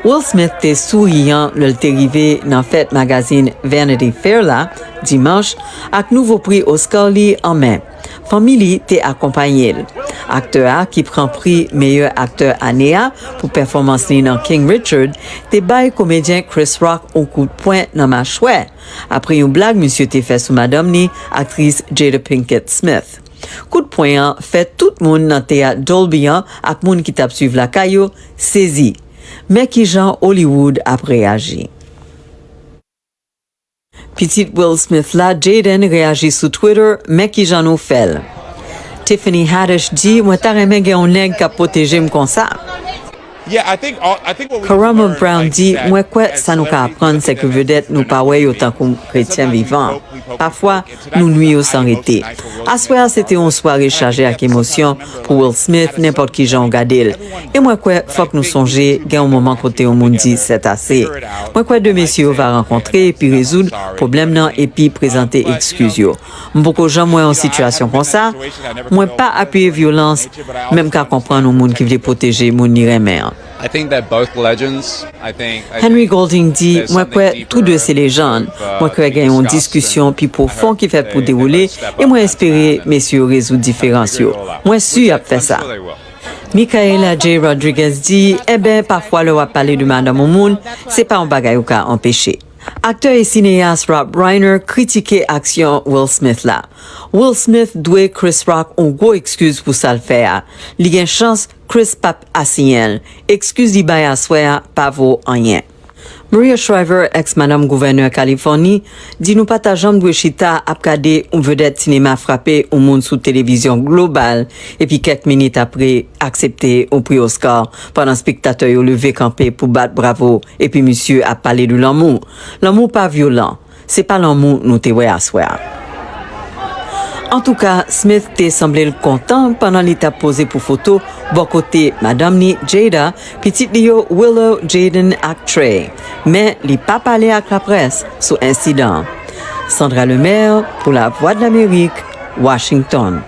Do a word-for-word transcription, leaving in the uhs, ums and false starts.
Will Smith te souriyan lè l te rive nan fèt magazin Vanity Fair la, dimanch, ak nouvo pri Oscar li an men. Fanmi li te akonpaye l. Aktè a, ki pran pri meyè aktè ane a pou pèfòmans li nan King Richard, te bay komedyen Chris Rock yon kout pwen nan machwè, apre yon blag misye te fè sou madanm li, aktris Jada Pinkett Smith. Kout pwen an fè tout moun nan teyat Dolby an ak moun ki t ap swiv lakay yo sezi. Men kijan Hollywood ap reyaji. Pitit Will Smith la, Jaden, reyaji sou Twitter, men kijan nou fè l. Tiffany Haddish di, mwen ta renmen gen yon nèg k ap pwoteje m konsa. Karamo Brown di, mwen kwè sa nou ka aprann se ke vedèt nou pa wè yo tankou kretyen vivan. Pafwa, nou nwi yo san rete. Aswè a se te yon sware chaje ak emosyon pou Will Smith, nenpòt ki jan w gade l. E mwen kwè fòk nou sonje gen yon moman kote yon moun di sètase. Mwen kwè de mesye yo va rankontre epi rezoud pwoblèm nan epi prezante ekskiz yo. M poko janm wè yon sitiyasyon konsa. Mwen pa apiye vyolans, men m ka konprann yon moun ki vle pwoteje moun li renmen an. Henry Golding di, mwen kwè tou de se lejann. Mwen kwè gen yon diskisyon pi pwofon ki fèt pou dewoule, e mwen espere mesye yo rezoud diferans yo. Mwen si y ap fè sa. Micaela J. Rodriguez di, enben, pafwa lè w ap pale de madanm yon moun, se pa yon bagay ou ka anpeche. Aktè e sineyas Rob Reiner kritike aksyon Will Smith la. Will Smith dwe Chris Rock yon gwo ekskiz pou sa l fè a. Li gen chans Chris p ap asiyen l. Ekskiz li bay aswè a pa vo anyen. Maria Shriver, èks madanm gouvènè Kalifòni, di nou pa ta janm dwe chita ap gade yon vedèt sinema frape yon moun sou televizyon global, epi kèk minit apre aksepte yon pri Oscar, pandan spektatè yo leve kanpe pou bat bravo, epi misye ap pale de lanmou. Lanmou pa vyolan. Se pa lanmou nou te wè aswè a. Antouka, Smith te sanble l kontan pandan li t ap poze pou foto bò kote madanm ni Jada, pitit li yo Willow, Jaden ak Trey. Men, li pa pale ak laprès sou ensidan an. Sandra Lemaire pou Lavwadlamerik, Washington.